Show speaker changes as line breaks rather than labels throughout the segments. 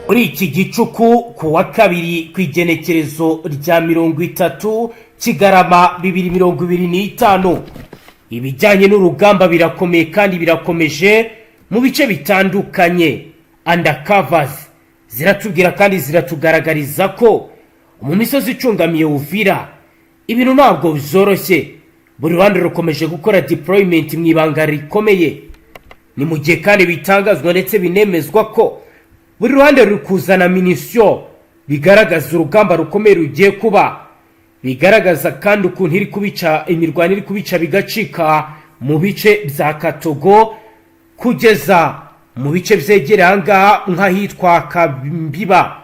Muri iki gicuku, ku wa kabiri, ku igenekerezo rya 30 Kigarama 2025, ibijyanye n'urugamba birakomeye kandi birakomeje mu bice bitandukanye. Undercovers ziratubwira kandi ziratugaragariza ko mu misozi icungamiye Uvira ibintu ntabwo byoroshye. Buri ruhande rukomeje gukora deployment mu ibanga rikomeye. Ni mu gihe kandi bitangazwa ndetse binemezwa ko buri ruhande ruri kuzana munition, bigaragaza urugamba rukomeye rugiye kuba. Bigaragaza kandi ukuntu iri kubica, imirwano iri kubica bigacika mu bice bya Katogo kugeza mu bice byegereye ahangaha nk'ahitwa Kambiba.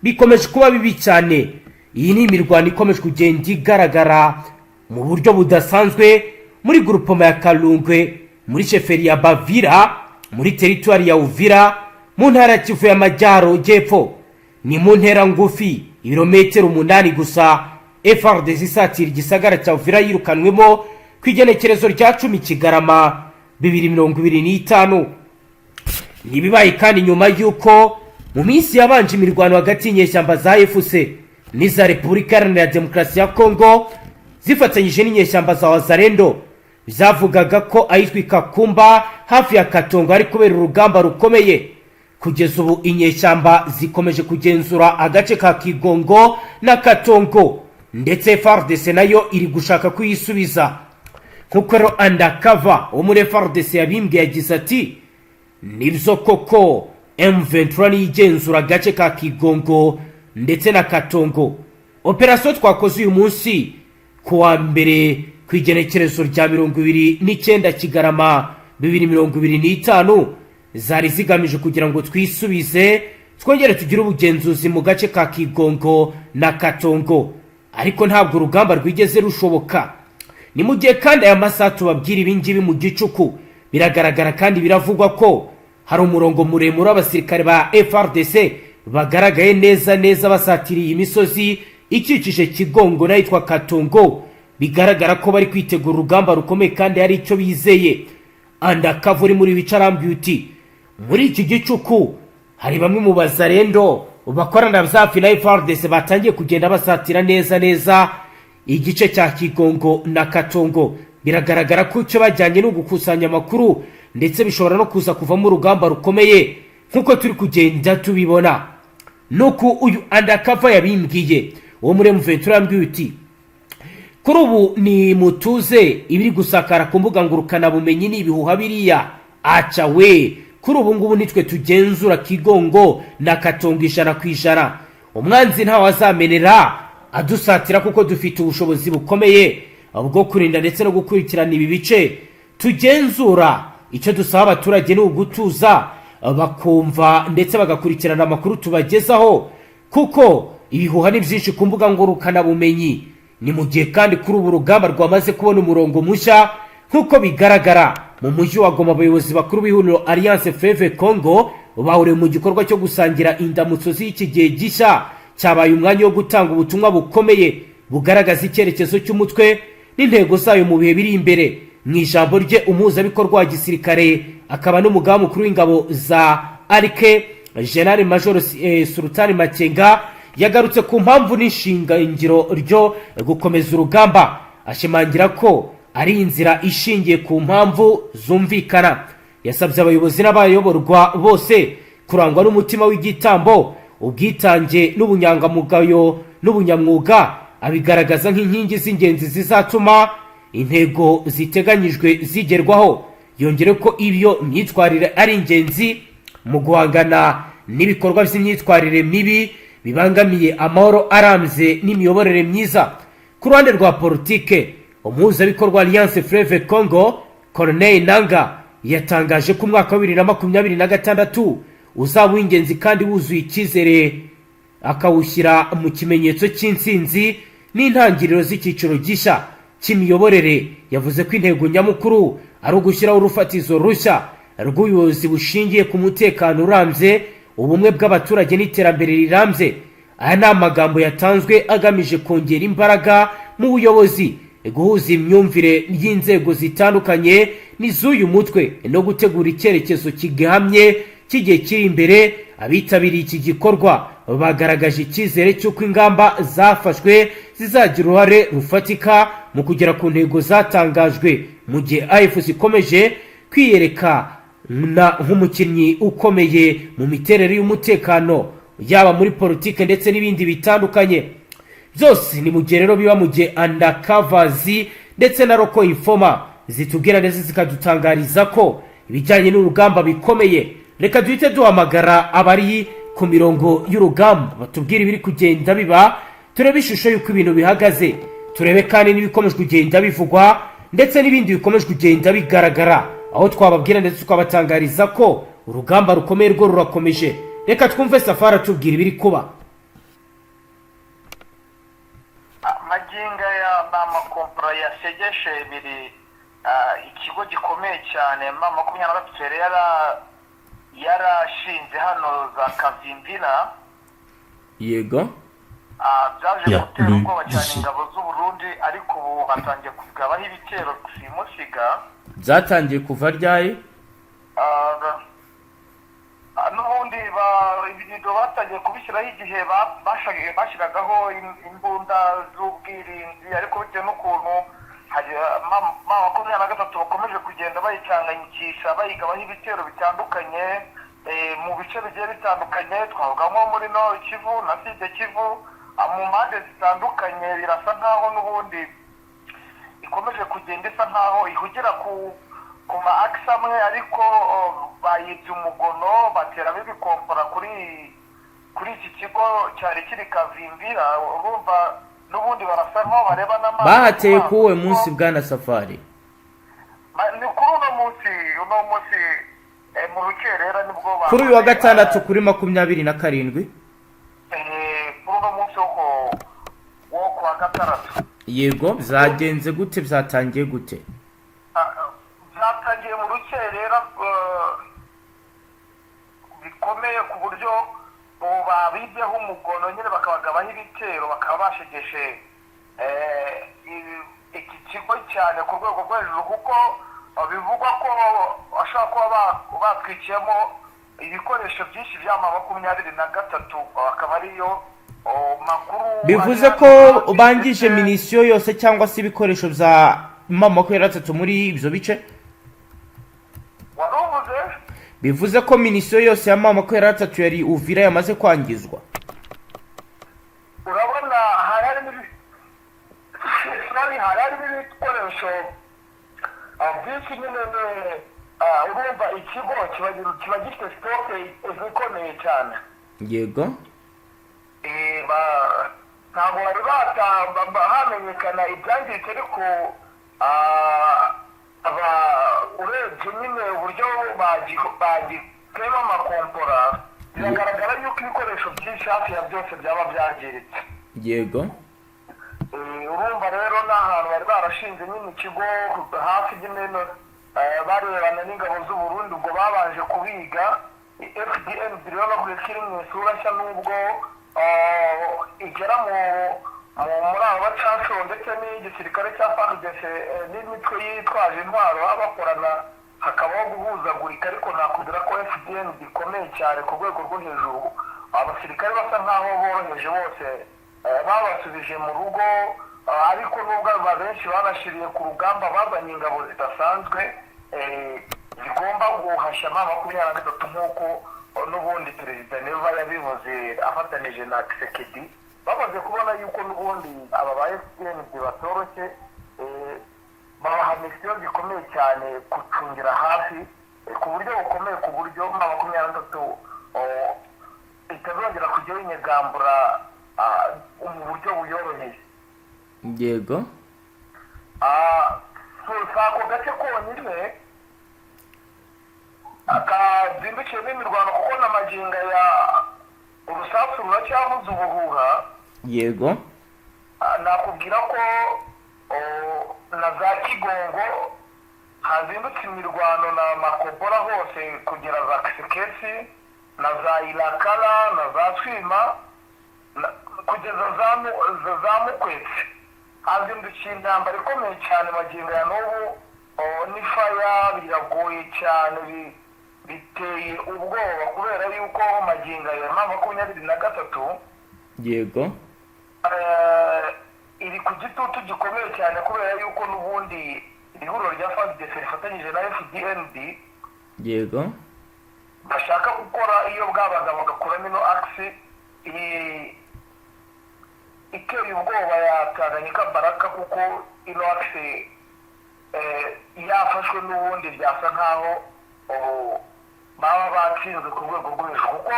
Bikomeje kuba bibi cyane. Iyi ni imirwano ikomeje kugenda igaragara mu buryo budasanzwe muri groupement ya Kalungwe, muri chefferie ya Bavira, muri teritwari ya Uvira, mu ntara ya Kivu y'Amajyarugepfo. Ni mu ntera ngufi, ibirometero 8 gusa, FARDC isatira igisagara cya Uvira yirukanwemo ku igenekerezo rya 10 Kigarama 2025. Ntibibaye kandi nyuma y'uko mu minsi yabanje imirwano hagati y'inyeshyamba za AFC n'iza Repubulika Iharanira Demokarasi ya Kongo zifatanyije n'inyeshyamba za Wazalendo, byavugaga ko ahitwa Kakumba hafi ya Katongo hari kubera urugamba rukomeye. Kugeza ubu inyeshyamba zikomeje kugenzura agace ka Kigongo na Katongo, ndetse FARDC nayo iri gushaka kuyisubiza. Nk'uko rero undercover wo muri FARDC yabimbwiye, yagize ati: "Nibyo koko, M23 niyo igenzura agace ka Kigongo ndetse na Katongo. Operasiyo twakoze uyu munsi ku wa mbere, ku igenekerezo rya 29 Kigarama 2025, zari zigamije kugira ngo twisubize, twongere tugire ubugenzuzi mu gace ka Kigongo na Katongo, ariko ntabwo urugamba rwigeze rushoboka." Ni mu gihe kandi aya masaha tubabwira ibingibi, mu gicuku biragaragara kandi biravugwa ko hari umurongo muremure w'abasirikare ba FARDC bagaragaye neza neza basatiriye imisozi ikikije Kigongo n'ahitwa Katongo. Bigaragara ko bari kwitegura urugamba rukomeye kandi hari icyo bizeye. Undercover uri muri bice arambwiye uti: "Muri iki gicuku hari bamwe mu bazarendo bakorana byafi na FARDC batangiye kugenda basatira neza neza igice cya Kigongo na Katongo. Biragaragara ko icyo bajyanye ni ugukusanya amakuru, ndetse bishobora no kuza kuvamo urugamba rukomeye nk'uko turi kugenda tubibona." Nuko uyu undercover yabimbwiye uwo muri M23 yambwiye uti: "Kuri ubu ni mutuze, ibiri gusakara ku mbuga ngurukanabumenyi ni ibihuha biriya aca we. Kuri ubu ngubu nitwe tugenzura Kigongo na Katongo 100%. Umwanzi ntawe azamenera adusatira, kuko dufite ubushobozi bukomeye bwo kurinda ndetse no gukurikirana ibi bice tugenzura. Icyo dusaba abaturage ni ugutuza, bakumva ndetse bagakurikirana amakuru tubagezaho, kuko ibihuha ni byinshi ku mbuga ngurukanabumenyi." Ni mu gihe kandi kuri ubu rugamba rwamaze kubona umurongo mushya nk'uko bigaragara. Mu mujyi wa Goma, abayobozi bakuru b'ihuriro Alliance Fleuve Congo bahuriye mu gikorwa cyo gusangira indamutso z'iki gihe gishya. Cyabaye umwanya wo gutanga ubutumwa bukomeye bugaragaza icyerekezo cy'umutwe n'intego zayo mu bihe biri imbere. Mu ijambo rye, umuhuzabikorwa wa gisirikare akaba n'umugaba mukuru w'ingabo za ARC, General Major Sultani Makenga, yagarutse ku mpamvu n'inshingangiro ryo gukomeza urugamba, ashimangira ko ari inzira ishingiye ku mpamvu zumvikana. Yasabye abayobozi n'abayoborwa bose kurangwa n'umutima w'igitambo, ubwitange n'ubunyangamugayo n'ubunyamwuga, abigaragaza nk'inkingi z'ingenzi zizatuma intego ziteganyijwe zigerwaho. Yongere ko ibyo myitwarire ari ingenzi mu guhangana n'ibikorwa by'imyitwarire mibi bibangamiye amahoro arambye n'imiyoborere myiza. Ku ruhande rwa politike, umuhuzabikorwa Alliance Fleuve Congo, Corneille Nanga, yatangaje ko umwaka wa 2026 uzaba uw'ingenzi kandi wuzuye icyizere, akawushyira mu kimenyetso cy'intsinzi n'intangiriro z'icyiciro gishya cy'imiyoborere. Yavuze ko intego nyamukuru ari ugushyiraho urufatizo rushya rw'ubuyobozi bushingiye ku mutekano urambye, ubumwe bw'abaturage n'iterambere rirambye. Aya ni amagambo yatanzwe agamije kongera imbaraga mu buyobozi, guhuza imyumvire y'inzego zitandukanye n'iz'uyu mutwe no gutegura icyerekezo kigahamye cy'igihe kiri imbere. Abitabiriye iki gikorwa bagaragaje icyizere cy'uko ingamba zafashwe zizagira uruhare rufatika mu kugera ku ntego zatangajwe, mu gihe AFC ikomeje kwiyereka nk'umukinnyi ukomeye mu miterere y'umutekano, yaba muri politike ndetse n'ibindi bitandukanye byose. Ni mu gihe rero biba mu gihe undercovers ndetse na local informer zitubwira ndetse zikadutangariza ko ibijyanye n'urugamba bikomeye. Reka duhite duhamagara abari ku mirongo y'urugamba batubwire ibiri kugenda biba, turebe ishusho y'uko ibintu bihagaze, turebe kandi n'ibikomeje kugenda bivugwa ndetse n'ibindi bikomeje kugenda bigaragara, aho twababwira ndetse tukabatangariza ko urugamba rukomeye rwo rurakomeje. Reka twumve Safari atubwira ibiri kuba.
Magingo aya ni amakompora yashegeshe biri ikigo gikomeye cyane M23 yari yarashinze hano za Kavimvira. Byaje
Ya
gutera
le
ubwoba cyane
dix.
ingabo z'u Burundi, ariko ubu hatangiye kugabaho ibitero simusiga.
Byatangiye kuva ryari?
N'ubundi ibintu batangiye kubishyiraho igihe bashyiragaho imbunda z'ubwirinzi, ariko bitewe n'ukuntu M23 bakomeje kugenda bayicanganyikisha, bayigabaho ibitero bitandukanye mu bice bigiye bitandukanye, twavuga nko muri Nord Kivu na Sud Kivu, mu mpande zitandukanye, birasa nkaho n'ubundi ikomeje kugenda isa nkaho ihugira ku ma axes amwe, ariko bayibye umugono, bateramo ibikompora kuri iki kigo cyari kiri Kavimbira. Urumva n'ubundi barasa nkaho bareba n'amaso
Bahateye
ku maso,
kuwuhe
kuko
munsi, bwana Safari?
Ni kuri uno munsi mu rukerera nibwo
Kuri uyu wa
bakoze,
gatandatu, kuri 27.
Kuri uno munsi wo ku wa gatandatu.
Yego, byagenze gute? Byatangiye gute?
Byatangiye mu rukerera bikomeye, ku buryo ubu babibyeho umugono nyine, bakabagabaho ibitero, bakaba bashegeshe iki kigo cyane ku rwego rwo hejuru, kuko bivugwa ko bashobora kuba batwikiyemo ibikoresho byinshi bya M23, akaba ariyo makuru
Bivuze
ari
ko
hano.
bangije
Ndetse
munition yose cyangwa se ibikoresho bya M23 muri ibyo bice?
Wari uvuze?
Bivuze ko munition yose ya M23 yari Uvira yamaze kwangizwa?
Urabona hari harimo sorry, hari harimo ibikoresho byinshi nyine. Urumva ikigo kiba gifite stock ikomeye cyane. Ntabwo bari hamenyekana ibyangiritse, ariko urebye nyine uburyo bagitema amakompora, biragaragara yuko ibikoresho byinshi hafi ya byose byaba byangiritse. Urumva rero ni ahantu bari barashinze nyine ikigo hafi nyine barebana n'ingabo z'u Burundi. Ubwo babanje kubiga FDNB rero bavuga ko iri mu isura nshya, nubwo igera muri abo bacanshuro ndetse n'igisirikare cya FARDC n'imitwe yitwaje intwaro baba bakorana, hakabaho guhuzagurika, ariko nakubwira ko FDNB ikomeye cyane ku rwego rwo hejuru. Abasirikare basa nkaho boroheje bose babasubije mu rugo, ariko nubwo aba benshi banashiriye ku rugamba, bazanye ingabo zidasanzwe zigomba guhashya M23, nk'uko n'ubundi Perezida Neva yabivuze afatanije na Tshisekedi. Bamaze kubona yuko n'ubundi aba ba FDNB batoroshye, babaha mission zikomeye cyane gucungira hafi ku buryo bukomeye, ku buryo M23 itazongera kujya yinyegambura mu buryo buyoroheye. Si ako gace konyine kazindukiyemo imirwano, kuko na magingo ya urusasu ruracyavuza ubuhuha. Nakubwira ko na za Kigongo hazindutse imirwano na Makobora hose kugera za Kisekesi na za Irakara na za Swima kugeza za Mukwetse, hazindukiye intambara ikomeye cyane. Magingo ya n'ubu n'ifaya biragoye cyane. Biteye ubwoba kubera yuko magingo aya M23 iri ku gitutu gikomeye cyane, kubera yuko n'ubundi ihuriro rya FARDC rifatanyije na FDNB bashaka gukora iyo bwabaga bagakuramo ino axe iteye ubwoba ya Tanganyika Baraka, kuko ino axe yafashwe n'ubundi byasa nkaho, oh, baba batsinzwe ku rwego rwo hejuru, kuko,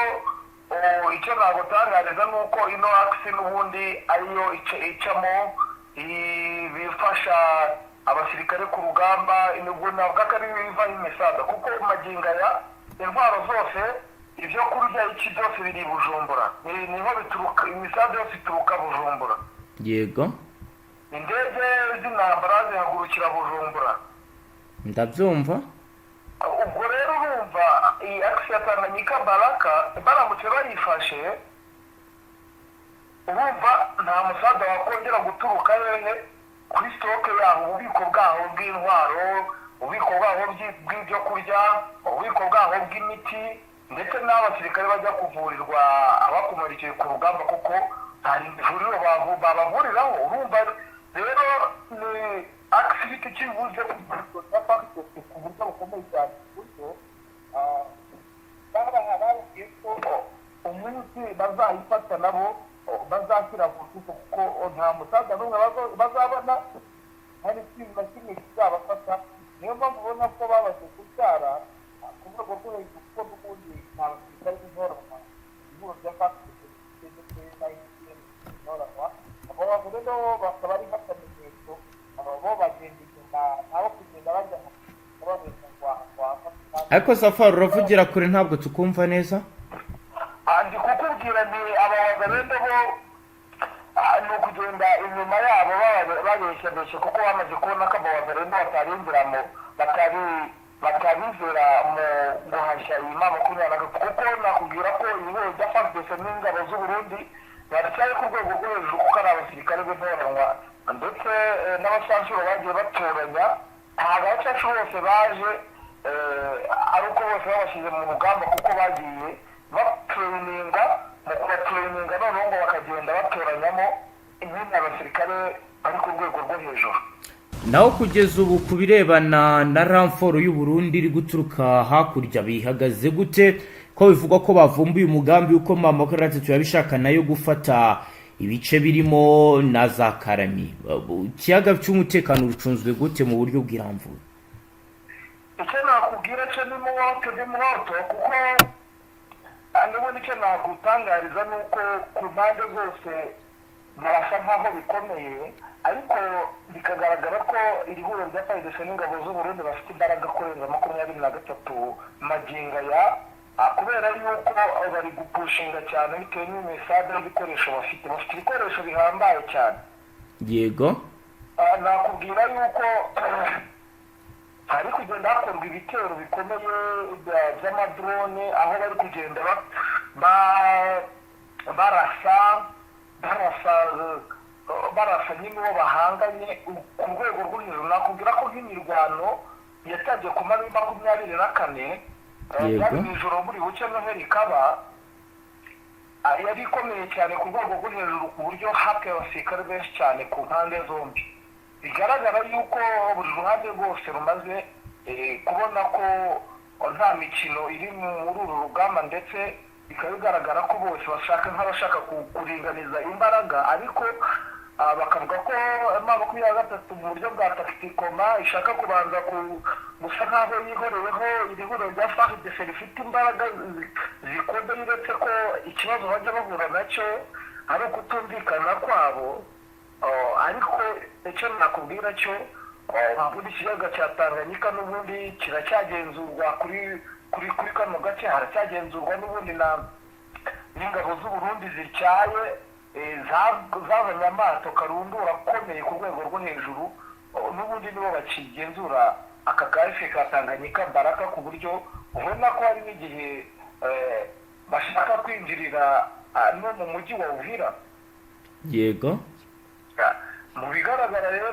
oh, icyo nagutangariza ni uko ino axe n'ubundi ariyo icamo ibifasha abasirikare ku rugamba. Nubwo navuga ko ari ibivaho imisada, kuko magingo aya intwaro zose, ibyo kurya, iki byose biri i Bujumbura. Niho bituruka. Imisada yose ituruka Bujumbura. Indege z'intambara zihagurukira Bujumbura.
Ndabyumva.
Ubwo rero urumva iyi axe ya Tanganyika Baraka baramutse bayifashe, urumva nta musada wakongera guturuka hehe kuri stock yaho, ububiko bwaho bw'intwaro, ububiko bwaho bw'ibyo kurya, ububiko bwaho bw'imiti, ndetse n'abasirikare bajya kuvurirwa abakomerekeye ku rugamba, kuko nta ivuriro babavuriraho. Urumva rero ni axe ifite icyo ivuze ku buryo bukomeye cyane, ku buryo bababwiye ko umunsi bazayifata nabo bazashyira ku rutugu, kuko nta musaza n'umwe bazabona, nta n'ikintu na kimwe kizabafasha. Niyo mpamvu ubona ko babashe kubyara ku rwego rwo hejuru, kuko n'ubundi nta basirikare b'intoranwa ihuriro rya FARDC ndetse na MTN intoranwa. Abo bantu rero bakaba ari nk'akamenyetso, abo bo bagenda inyuma nabo kugenda bajya mu babeshya ngo wafata.
Ariko Safari, uravugira kure, ntabwo tukumva neza.
Ndi kukubwira ni aba Wazalendo bo ni ukugenda inyuma yabo babeshyabeshya, kuko bamaze kubona ko aba Wazalendo batarinjira mu batari batabizera mu guhashya iyi M23, kuko nakubwira ko ihuriro rya FARDC n'ingabo z'u Burundi baracyari ku rwego rwo hejuru, kuko ari abasirikare b'intoranwa ndetse n'abacancuro bagiye batoranya. Ntabwo abacancuro bose baje ari uko bose babashyize mu rugamba, kuko bagiye batraininga. Mu kubatraininga noneho ngo bakagenda batoranyamo nyine abasirikare bari ku rwego rwo hejuru.
Naho kugeza ubu, ku birebana na renfort y'u Burundi iri guturuka hakurya, bihagaze gute, ko bivugwa ko bavumbuye umugambi w'uko M23 yabishaka nayo gufata ibice birimo na za Karami? Ikiyaga cy'umutekano rucunzwe gute mu buryo bw'iramvuye?
Icyo nakubwira cyo ni muwoto, ni muwoto, kuko n'ubundi icyo nagutangariza ni uko ku mpande zose birasa nkaho bikomeye, ariko bikagaragara ko iri huriro rya FARDC n'ingabo z'u Burundi bafite imbaraga kurenza 23 magingo aya, kubera yuko bari gupushinga cyane bitewe n'imisada y'ibikoresho bafite. Bafite ibikoresho bihambaye cyane. Nakubwira yuko hari kugenda hakorwa ibitero bikomeye by'amadrone, aho bari kugenda barasa nyine uwo bahanganye ku rwego rwo hejuru. Nakubwira ko nk'imirwano yatangiye ku mabi 24, byari mu ijoro buri buke Noheli ikaba, yari ikomeye cyane ku rwego rwo hejuru, ku buryo hapfuye abasirikare benshi cyane ku mpande zombi. Bigaragara yuko buri ruhande rwose rumaze kubona ko nta mikino iri muri uru rugamba, ndetse bikaba bigaragara ko bose bashaka nk'abashaka kuringaniza imbaraga, ariko bakavuga ko M23 mu buryo bwa tactiquement ishaka kubanza gusa nk'aho yihoreweho iri huriro rya FARDC rifite imbaraga zikomeye, uretse ko ikibazo bajya bahura nacyo ari ukutumvikana kwabo. Oh, ariko icyo nakubwira cyo, ubundi ikiyaga cya Tanganyika n'ubundi kiracyagenzurwa kuri kano gace, haracyagenzurwa n'ubundi na n'ingabo z'u Burundi zityaye, zazanye amato karundura akomeye ku rwego rwo hejuru. Oh, n'ubundi nibo bakigenzura aka gace ka Tanganyika Baraka, ku buryo ubona ko hari n'igihe bashaka kwinjirira no mu mujyi wa Uvira. Mu bigaragara rero,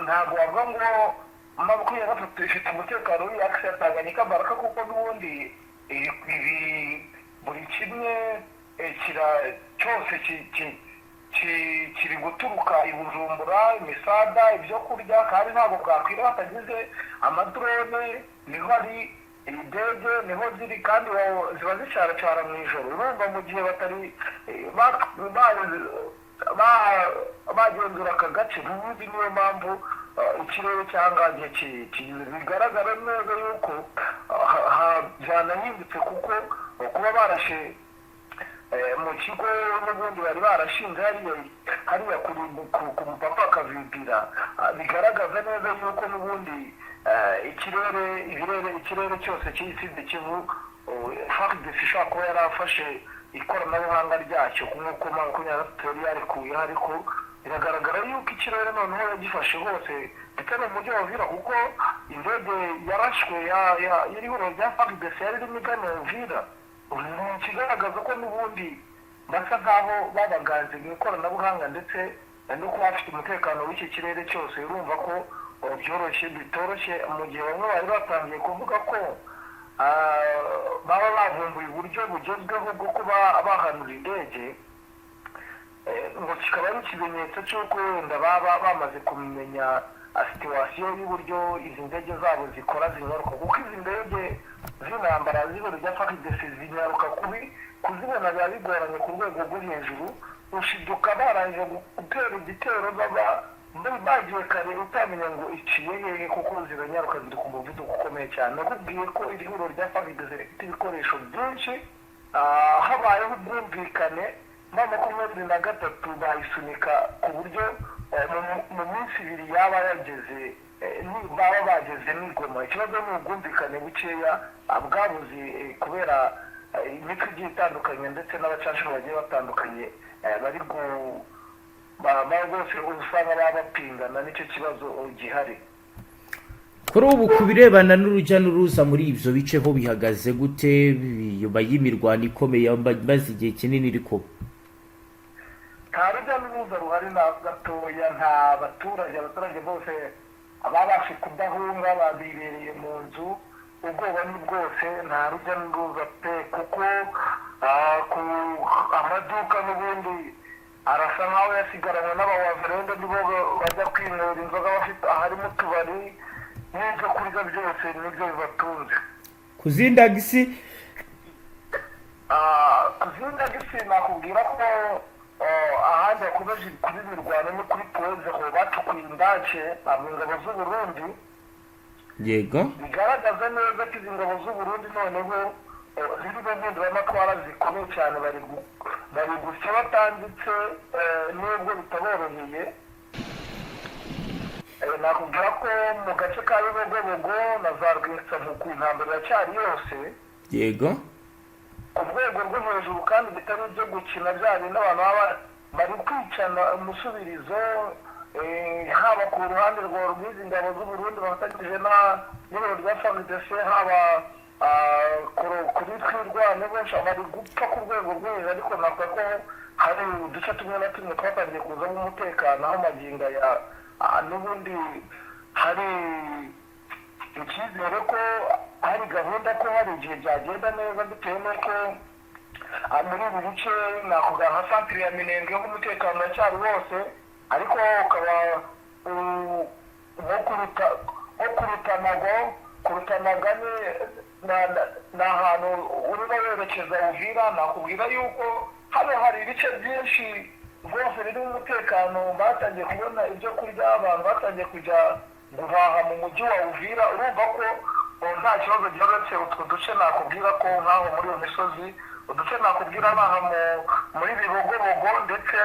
ntabwo wavuga ngo 23 ifite umutekano w'iyi axe ya Tanganyika Baraka, kuko n'ubundi ibi buri kimwe kira cyose kiri guturuka i Bujumbura, imisada, ibyo kurya, kandi ntabwo bwakwira batagize amadrone. Niho ari indege, niho ziri, kandi ziba zicaracara mu ijoro. Urumva mu gihe batari bagenzura aka gace n'ubundi, niyo mpamvu ikirere cyangagiye bigaragara neza yuko byanahindutse, kuko kuba barashe mu kigo n'ubundi bari barashinze hariya ku mupaka wa Kavimvira, bigaragaza neza yuko n'ubundi ikirere ibirere ikirere cyose cy'iyi Sud-Kivu, FARDC ishobora kuba yarafashe ikoranabuhanga ryacyo nk'uko 23 yari yarikuyeho. Ariko biragaragara yuko ikirere noneho yagifashe hose, ndetse no mu mujyi wa Uvira, kuko indege yarashwe y'ihuriro rya FARDC yari irimo igana Uvira. Ni ikigaragaza ko n'ubundi basa nkaho babaganze mu ikoranabuhanga, ndetse no kuba bafite umutekano w'iki kirere cyose. Urumva ko byoroshye bitoroshye, mu gihe bamwe bari batangiye kuvuga ko baba bavumbuye uburyo bugezweho bwo kuba bahanura indege, ngo kikaba ari ikimenyetso cy'uko wenda baba bamaze kumenya situation y'uburyo izi ndege zabo zikora, zinyaruka, kuko izi ndege z'intambara z'ihuriro rya FARDC zinyaruka kubi, kuzibona biba bigoranye ku rwego rwo hejuru. Ushiduka barangije gutera igitero, baba bagiye kare, utamenya ngo iciye hehe, kuko ziranyaruka, ziri ku muvuduko ukomeye cyane. Nakubwiye ko iri huriro rya FARDC rifite ibikoresho byinshi. Habayeho ubwumvikane, M23 bayisunika ku buryo mu minsi 2 yaba yageze, baba bageze n'i Goma. Ikibazo ni ubwumvikane bukeya bwabuze kubera imitwe igiye itandukanye, ndetse n'abacanshuro bagiye batandukanye bari bose usanga baba bapingana. Nicyo kibazo gihari.
Kuri ubu, ku birebana n'urujya n'uruza muri ibyo bice, ho bihagaze gute nyuma y'imirwano ikomeye maze igihe kinini iri kuba?
Nta rujya n'uruza ruhari na gatoya, nta baturage. Abaturage bose ababashe kudahunga babibereye mu nzu, ubwoba ni bwose, nta rujya n'uruza pe, kuko ku amaduka n'ubundi arasa nkaho yasigaranywe n'abawazalendo, nibo bajya kwinywera inzoga, bafite aharimo utubari n'ibyo kurya byose, nibyo bibatunze.
Ku zindi axes?
Ku zindi axes nakubwira ko ahandi hakomeje kuba imirwano ni kuri Point Zéro, bacukuye indake mu ngabo z'Uburundi. Bigaragaza neza ko izi ngabo z'Uburundi noneho zirimo impinduramatwara zikomeye cyane, bari gusya batanditse, nubwo bitaboroheye. Nakubwira ko mu gace ka Bibogobogo na za Rwitsankuku intambara iracyari yose ku rwego rwo hejuru, kandi bitari ibyo gukina, bya bindi abantu baba bari kwicana umusubirizo, haba ku ruhande rwa rw'izi ngabo z'Uburundi bafatanyije n'ibiro rya FARDC, haba kuri Twirwaneho, benshi bari gupfa ku rwego rwo hejuru. Ariko navuga ko hari uduce tumwe na tumwe twatangiye kuzamo umutekano, aho magingo aya n'ubundi hari icyizere ko hari gahunda ko hari igihe byagenda neza, bitewe n'uko muri ibi bice nakuvuga nka santire ya Minembwe nk'umutekano uracyari wose, ariko ukaba nko ku Rutanago ni ahantu urimo werekeza Uvira. Nakubwira yuko hano hari ibice byinshi rwose birimo umutekano, batangiye kubona ibyo kurya, abantu batangiye kujya guhaha mu mujyi wa Uvira. Urumva ko nta kibazo gihagaze. Utwo duce nakubwira ko nk'aho muri iyo misozi, uduce nakubwira ni aha muri Bibogobogo ndetse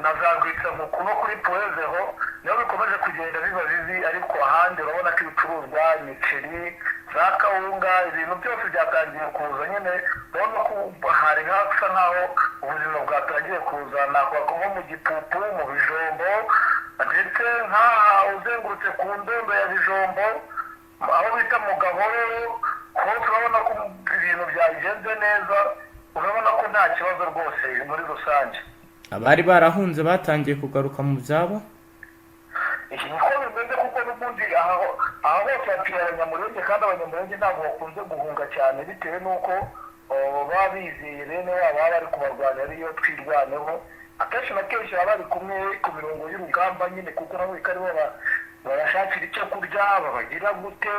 na za Rwitsankuku no kuri Point Zéro, niho bikomeje kugenda biba bibi. Ariko ahandi urabona ko ibicuruzwa, imiceri, za kawunga, ibintu byose byatangiye kuza nyine. Urabona ko hari hasa nkaho ubuzima bwatangiye kuza. Nakuvuga ko nko mu Gipupu, mu Bijombo, ndetse nk'aha uzengurutse ku Ndondo ya Bijombo, aho bita mu Gahororo, hose urabona ko ibintu byagenze neza, urabona ko nta kibazo rwose muri rusange.
Abari barahunze batangiye kugaruka mu byabo?
Iki niko bimeze, kuko n'ubundi n'ubundi aha hose hatuye Abanyamurenge, kandi Abanyamurenge ntabwo bakunze guhunga cyane bitewe n'uko baba bizeye bene wabo baba bari kubarwanya, ariyo Twirwaneho. Akenshi na kenshi baba bari kumwe ku mirongo y'urugamba nyine, kuko nabo aribo babashakira icyo kurya, babagira gute.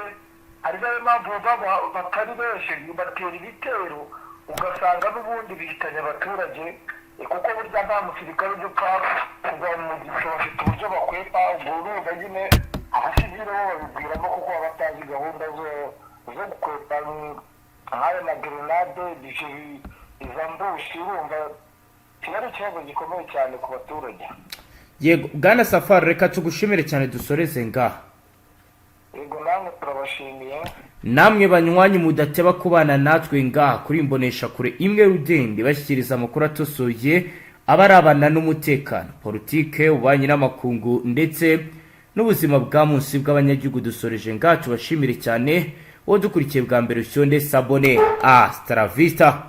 Hari nayo mpamvu baba batari benshi, batera ibitero ugasanga n'ubundi bihitanye abaturage, kuko burya nta musirikare ujya upfa kugwa mu gico, bafite uburyo bakwepa. Ubwo urumva nyine abasivile bo babibwiramo, kuko baba batazi gahunda zo gukwepa nk'ayo magerenade, ibyo iza ambush. Urumva kiba ari ikibazo gikomeye cyane ku baturage.
Yego, bwana Safari, reka tugushimire cyane, dusoreze ngaha.
Yego, namwe turabashimiye.
Namwe banywanyi mudateba kubana natwe ngaha kuri Imbonesha Kure imwe rudende, bashyikiriza amakuru atosoye abarabana n'umutekano, politike, ububanyi n'amakungu ndetse n'ubuzima bwa munsi bw'abanyagihugu, dusoreje ngaha. Tubashimire cyane. Wowe dukurikiye bwa mbere, ushyonde s'abonner. Hasta la vista.